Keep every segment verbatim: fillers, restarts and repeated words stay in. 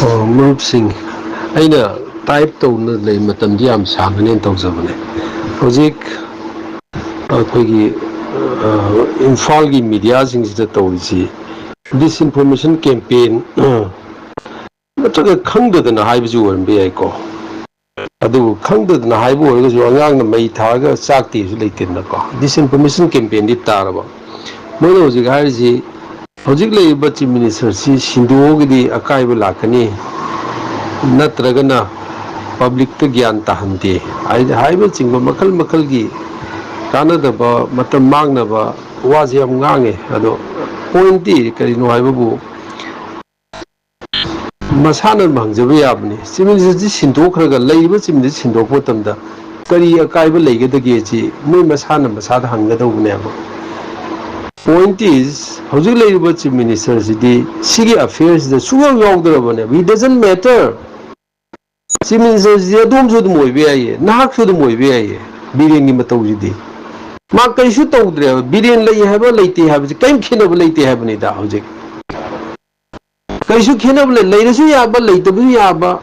ꯑꯣ, ꯃꯔꯨꯞꯁꯤꯡ, ꯑꯩꯅ ꯇꯥꯏꯞ ꯇꯧꯅ ꯂꯩ ꯃꯇꯝꯗꯤ ꯌꯥꯝ ꯁꯥꯡꯒꯅꯦꯅ ꯇꯧꯖꯕꯅꯦ꯫ ꯍꯧꯖꯤꯛ ꯑꯩꯈꯣꯏꯒꯤ, ꯑ, ꯏꯝꯐꯥꯜꯒꯤ ꯃꯤꯗꯤꯌꯥꯁꯤꯡꯁꯤꯗ ꯇꯧꯔꯤꯁꯤ disinformation campaign, ꯑ, ꯅꯠꯇ꯭ꯔꯒ ꯈꯪꯗꯗꯅ ꯍꯥꯏꯕꯁꯨ ꯑꯣꯏꯔꯝꯕ ꯌꯥꯏꯀꯣ꯫ ꯑꯗꯨꯕꯨ ꯈꯪꯗꯗꯅ ꯍꯥꯏꯕ ꯑꯣꯏꯔꯒꯁꯨ, ꯑꯉꯥꯡꯅ ꯃꯩ ꯊꯥꯔꯒ ꯆꯥꯛꯇꯦꯁꯨ ꯂꯩꯇꯦꯗꯅꯀꯣ꯫ Disinformation campaignꯗꯤ ꯇꯥꯔꯕ꯫ ꯃꯣꯏꯅ ꯍꯧꯖꯤꯛ ꯍꯥꯏꯔꯤꯁꯤ, ꯍꯧꯖꯤꯛ ꯂꯩꯔꯤꯕ Chief Ministerꯁꯤ ꯁꯤꯟꯗꯣꯛꯑꯒꯗꯤ ꯑꯀꯥꯏꯕ ꯂꯥꯛꯀꯅꯤ, ꯅꯠꯇ꯭ꯔꯒꯅ publicꯇ ꯒ꯭ꯌꯥꯟ ꯇꯥꯍꯟꯗꯦ ꯍꯥꯏ-, ꯍꯥꯏꯕꯅꯆꯤꯡꯕ ꯃꯈꯜ ꯃꯈꯜꯒꯤ ꯀꯥꯟꯅꯗꯕ, ꯃꯇꯝ ꯃꯥꯡꯅꯕ ꯋꯥꯁꯦ ꯌꯥꯝ ꯉꯥꯡꯉꯦ꯫ ꯑꯗꯣ pointꯇꯤ ꯀꯔꯤꯅꯣ ꯍꯥꯏꯕꯕꯨ, ꯃꯁꯥꯅ ꯍꯪꯖꯕ ꯌꯥꯕꯅꯤ꯫ Chief Ministerꯁꯤ ꯁꯤꯟꯗꯣꯛꯈ꯭ꯔꯒ, ꯂꯩꯔꯤꯕ Chief Minister ꯁꯤꯟꯗꯣꯛꯄ ꯃꯇꯝꯗ ꯀꯔꯤ ꯑꯀꯥꯏꯕ ꯂꯩꯒꯗꯒꯦ ꯁꯤ ꯃꯣꯏ ꯃꯁꯥꯅ ꯃꯁꯥꯗ ꯍꯪꯒꯗꯧꯕꯅꯦꯕ꯫ Point is, ꯍꯧꯖꯤꯛ ꯂꯩꯔꯤꯕ Chief Ministerꯁꯤꯗꯤ ꯁꯤꯒꯤ affairꯁꯤꯗ ꯁꯨꯡꯌꯥꯎ ꯌꯥꯎꯗ꯭ꯔꯕꯅꯦꯕ꯫ He doesn't matter꯫ Chief Ministerꯁꯤꯗꯤ ꯑꯗꯣꯝꯁꯨ ꯑꯗꯨꯝ ꯑꯣꯏꯕ ꯌꯥꯏꯌꯦ, ꯅꯍꯥꯛꯁꯨ ꯑꯗꯨꯝ ꯑꯣꯏꯕ ꯌꯥꯏꯌꯦ꯫ ꯕꯤꯔꯦꯟꯒꯤ ꯃꯇꯧꯁꯤꯗꯤ ꯃꯥ ꯀꯔꯤꯁꯨ ꯇꯧꯗ꯭ꯔꯦꯕ꯫ ꯕꯤꯔꯦꯟ ꯂꯩ ꯍꯥꯏꯕ ꯂꯩꯇꯦ ꯍꯥꯏꯕꯁꯤ ꯀꯔꯤꯝ ꯈꯦꯠꯅꯕ ꯂꯩꯇꯦ ꯍꯥꯏꯕꯅꯤꯗ꯫ ꯍꯧꯖꯤꯛ ꯀꯔꯤꯁꯨ ꯈꯦꯠꯅꯕ ꯂꯩ-, ꯂꯩꯔꯁꯨ ꯌꯥꯕ, ꯂꯩꯇꯕꯁꯨ ꯌꯥꯕ꯫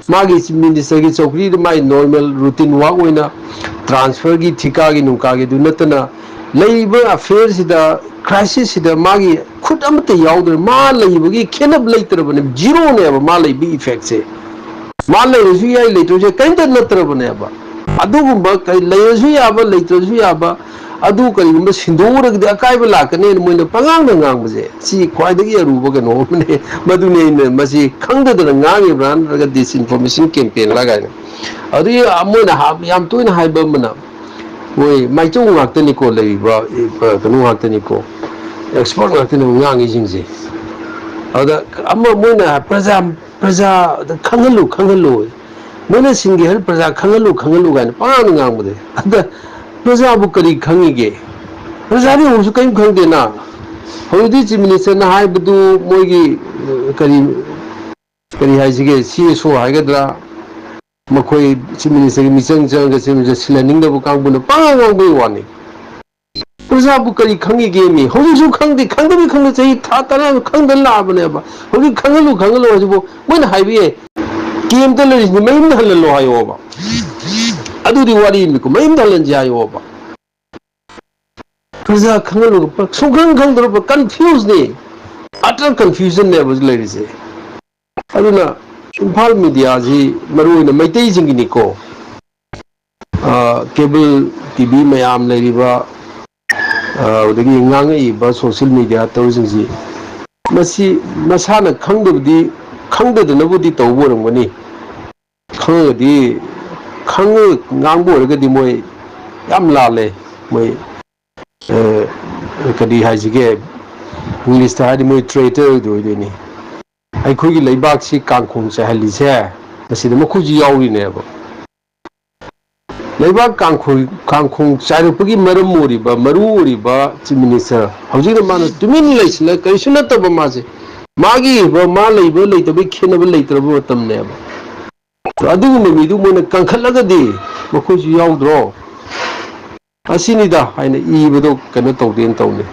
ꯃꯥꯒꯤ Chief Ministerꯒꯤ ꯆꯧꯀ꯭ꯔꯤꯗ ꯃꯥꯒꯤ normal routine work ꯑꯣꯏꯅ transferꯒꯤ, ꯊꯤꯀꯥꯒꯤ ꯅꯨꯡꯀꯥꯒꯤꯗꯨ ꯅꯠꯇꯅ, ꯂꯩꯔꯤꯕ affairꯁꯤꯗ, crisisꯁꯤꯗ ꯃꯥꯒꯤ ꯈꯨꯠ ꯑꯃꯠꯇ ꯌꯥꯎꯗ꯭ꯔꯦ꯫ ꯃꯥ ꯂꯩꯕꯒꯤ ꯈꯦꯠꯅꯕ ꯂꯩꯇ꯭ꯔꯕꯅꯦ, zeroꯅꯦꯕ ꯃꯥ ꯂꯩꯕꯒꯤ effectꯁꯦ꯫ ꯃꯥ ꯂꯩꯔꯁꯨ ꯌꯥꯏ, ꯂꯩꯇ꯭ꯔꯁꯨ ꯌꯥꯏ, ꯀꯔꯤꯝꯇ ꯅꯠꯇ꯭ꯔꯕꯅꯦꯕ꯫ ꯑꯗꯨꯒꯨꯝꯕ ꯀꯩ-, ꯂꯩꯔꯁꯨ ꯌꯥꯕ, ꯂꯩꯇ꯭ꯔꯁꯨ ꯌꯥꯕ, ꯑꯗꯨ ꯀꯔꯤꯒꯨꯝꯕ ꯁꯤꯟꯗꯣꯛꯎꯔꯒꯗꯤ ꯑꯀꯥꯏꯕ ꯂꯥꯛꯀꯅꯦꯅ ꯃꯣꯏꯅ ꯄꯉꯥꯡꯗ ꯉꯥꯡꯕꯁꯦ, ꯁꯤ ꯈ꯭ꯋꯥꯏꯗꯒꯤ ꯑꯔꯨꯕ ꯀꯩꯅꯣ ꯑꯃꯅꯦ꯫ ꯃꯗꯨꯅꯤ ꯑꯩꯅ ꯃꯁꯤ ꯈꯪꯗꯗꯅ ꯉꯥꯡꯉꯤꯕ꯭ꯔꯥ ꯅꯠꯇ꯭ꯔꯒ disinformation campaignꯂ ꯀꯥꯏꯅ꯫ ꯑꯗꯨꯒꯤ ꯃꯣꯏꯅ ꯍꯥ-, ꯌꯥꯝ ꯇꯣꯏꯅ ꯍꯥꯏꯕ ꯑꯃꯅ, ꯃꯣꯏ ꯃꯥꯏꯆꯧ ꯉꯥꯛꯇꯅꯤꯀꯣ ꯂꯩꯔꯤꯕ, ꯑ, ꯀꯩꯅꯣ ꯉꯥꯛꯇꯅꯤꯀꯣ, expert ꯉꯥꯛꯇꯅꯦꯕ ꯉꯥꯡꯉꯤꯁꯤꯡꯁꯦ꯫ ꯑꯗ ꯑꯃ ꯃꯣꯏꯅ ꯄ꯭ꯔꯖꯥ, ꯄ꯭ꯔꯖꯥꯗ ꯈꯪꯍꯜꯂꯨ, ꯈꯪꯍꯜꯂꯨ, ꯃꯣꯏꯅ ꯁꯤꯟꯒꯦ ꯍꯥꯏꯔ ꯄ꯭ꯔꯖꯥ ꯈꯪꯍꯜꯂꯨ, ꯈꯪꯍꯜꯂꯨ ꯀꯥꯏꯅ ꯄꯉꯥꯡꯗ ꯉꯥꯡꯕꯗ, ꯑꯗ ꯄ꯭ꯔꯖꯥꯕꯨ ꯀꯔꯤ ꯈꯪꯉꯤꯒꯦ? ꯄ꯭ꯔꯖꯥꯗꯤ ꯍꯧꯖꯤꯛꯁꯨ ꯀꯔꯤꯝ ꯈꯪꯗꯦꯅ꯫ ꯍꯧꯖꯤꯛꯇꯤ Chief Ministerꯅ ꯍꯥꯏꯕꯗꯨ ꯃꯣꯏꯒꯤ, ꯑ, ꯀꯔꯤ, ꯀꯔꯤ ꯍꯥꯏꯁꯤꯒꯦ, CSO ꯍꯥꯏꯒꯗ꯭ꯔꯥ, ꯃꯈꯣꯏ Chief Ministerꯒꯤ ꯃꯤꯆꯪ ꯆꯪꯉꯒ Chief Minister ꯁꯤꯜꯍꯟꯅꯤꯡꯗꯕ ꯀꯥꯡꯕꯨꯅ ꯄꯉꯥꯡ ꯉꯥꯡꯕꯒꯤ ꯋꯥꯅꯤ꯫ ꯄ꯭ꯔꯖꯥꯕꯨ ꯀꯔꯤ ꯈꯪꯉꯤꯒꯦ ꯃꯤ? ꯍꯧꯖꯤꯛꯁꯨ ꯈꯪꯗꯦ, ꯈꯪꯗꯕꯤ ꯈꯪꯗꯦ, ꯆꯍꯤ ꯊꯥ ꯇꯔꯥ ꯈꯪꯗ ꯂꯥꯛꯑꯕꯅꯦꯕ꯫ ꯍꯧꯖꯤꯛ ꯈꯪꯍꯜꯂꯨ, ꯈꯪꯍꯜꯂꯨ ꯍꯥꯏꯁꯤꯕꯨ ꯃꯣꯏꯅ ꯍꯥꯏꯕ ꯌꯥꯏ, ꯀꯦꯝꯇ ꯂꯩꯔꯤꯁꯤꯅꯤ ꯃꯌꯨꯝꯗ ꯍꯜꯍꯜꯂꯣ ꯍꯥꯏꯌꯣꯕ꯫ ꯑꯗꯨꯗꯤ ꯋꯥꯔꯤꯅꯤꯀꯣ, ꯃꯌꯨꯝꯗ ꯍꯜꯍꯟꯁꯤ ꯍꯥꯏꯌꯣꯕ꯫ ꯄ꯭ꯔꯖꯥ ꯈꯪꯍꯜꯂꯨ, ꯁꯨꯡꯈꯪ ꯈꯪꯗ꯭ꯔꯕ, ꯀꯟꯐ꯭ꯌꯨꯁꯅꯤ, ꯑꯇꯔ ꯀꯟꯐ꯭ꯌꯨꯖꯟꯅꯦꯕ ꯍꯧꯖꯤꯛ ꯂꯩꯔꯤꯁꯦ꯫ ꯑꯗꯨꯅ ꯏꯝꯐꯥꯜ ꯃꯦꯗꯤꯌꯥꯁꯤ ꯃꯔꯨ ꯑꯣꯏꯅ ꯃꯩꯇꯩꯁꯤꯡꯒꯤꯅꯤꯀꯣ, ꯀꯦꯕꯜ ꯇꯤ ꯚꯤ ꯃꯌꯥꯝ ꯂꯩꯔꯤꯕ, ꯑꯗꯒꯤ ꯉꯥꯡꯉꯛꯏꯕ ꯁꯣꯁꯤꯌꯦꯜ ꯃꯦꯗꯤꯌꯥ ꯇꯧꯔꯤꯁꯤꯡꯁꯤ, ꯃꯁꯤ ꯃꯁꯥꯅ ꯈꯪꯗꯕꯗꯤ, ꯈꯪꯗꯗꯅꯕꯨꯗꯤ ꯇꯧꯕ ꯑꯣꯏꯔꯝꯒꯅꯤ꯫ ꯈꯪꯉꯒꯗꯤ, ꯈꯪꯉ ꯉꯥꯡꯕ ꯑꯣꯏꯔꯒꯗꯤ ꯃꯣꯏ ꯌꯥꯝ ꯂꯥꯜꯂꯦ꯫ ꯃꯣꯏ, ꯑ, ꯀꯔꯤ ꯍꯥꯏꯁꯤꯒꯦ, ꯏꯪꯂꯤꯁꯇ ꯍꯥꯏꯔꯗꯤ ꯃꯣꯏ ꯇ꯭ꯔꯦꯇꯔꯗꯨ ꯑꯣꯏꯗꯣꯏꯅꯤ꯫ ꯑꯩꯈꯣꯏꯒꯤ ꯂꯩꯕꯥꯛꯁꯤ ꯀꯥꯡꯈꯣꯡ ꯆꯥꯏꯍꯜꯂꯤꯁꯦ ꯃꯁꯤꯗ ꯃꯈꯣꯏꯁꯨ ꯌꯥꯎꯔꯤꯅꯦꯕ꯫ ꯂꯩꯕꯥꯛ ꯀꯥꯡꯈꯣꯡ, ꯀꯥꯡꯈꯣꯡ ꯆꯥꯏꯔꯛꯄꯒꯤ ꯃꯔꯝ ꯑꯣꯏꯔꯤꯕ, ꯃꯔꯨ ꯑꯣꯏꯔꯤꯕ ꯆꯤꯐ ꯃꯤꯅꯤꯁꯇꯔ ꯍꯧꯖꯤꯛꯅ ꯃꯥꯅ ꯇꯨꯃꯤꯟ ꯂꯩꯁꯤꯜꯂ ꯀꯔꯤꯁꯨ ꯅꯠꯇꯕ ꯃꯥꯁꯦ, ꯃꯥꯒꯤ ꯃꯥ ꯂꯩꯕ ꯂꯩꯇꯕꯒꯤ ꯈꯦꯠꯅꯕ ꯂꯩꯇ꯭ꯔꯕ ꯃꯇꯝꯅꯦꯕ꯫ ꯑꯗꯨꯒꯨꯝꯕ ꯃꯤꯗꯨ ꯃꯣꯏꯅ ꯀꯟꯈꯠꯂꯒꯗꯤ ꯃꯈꯣꯏꯁꯨ ꯌꯥꯎꯗ꯭ꯔꯣ? ꯑꯁꯤꯅꯤꯗ ꯍꯥꯏꯅ ꯏꯕꯗꯣ ꯀꯩꯅꯣ ꯇꯧꯗꯦꯅ ꯇꯧꯅꯤ꯫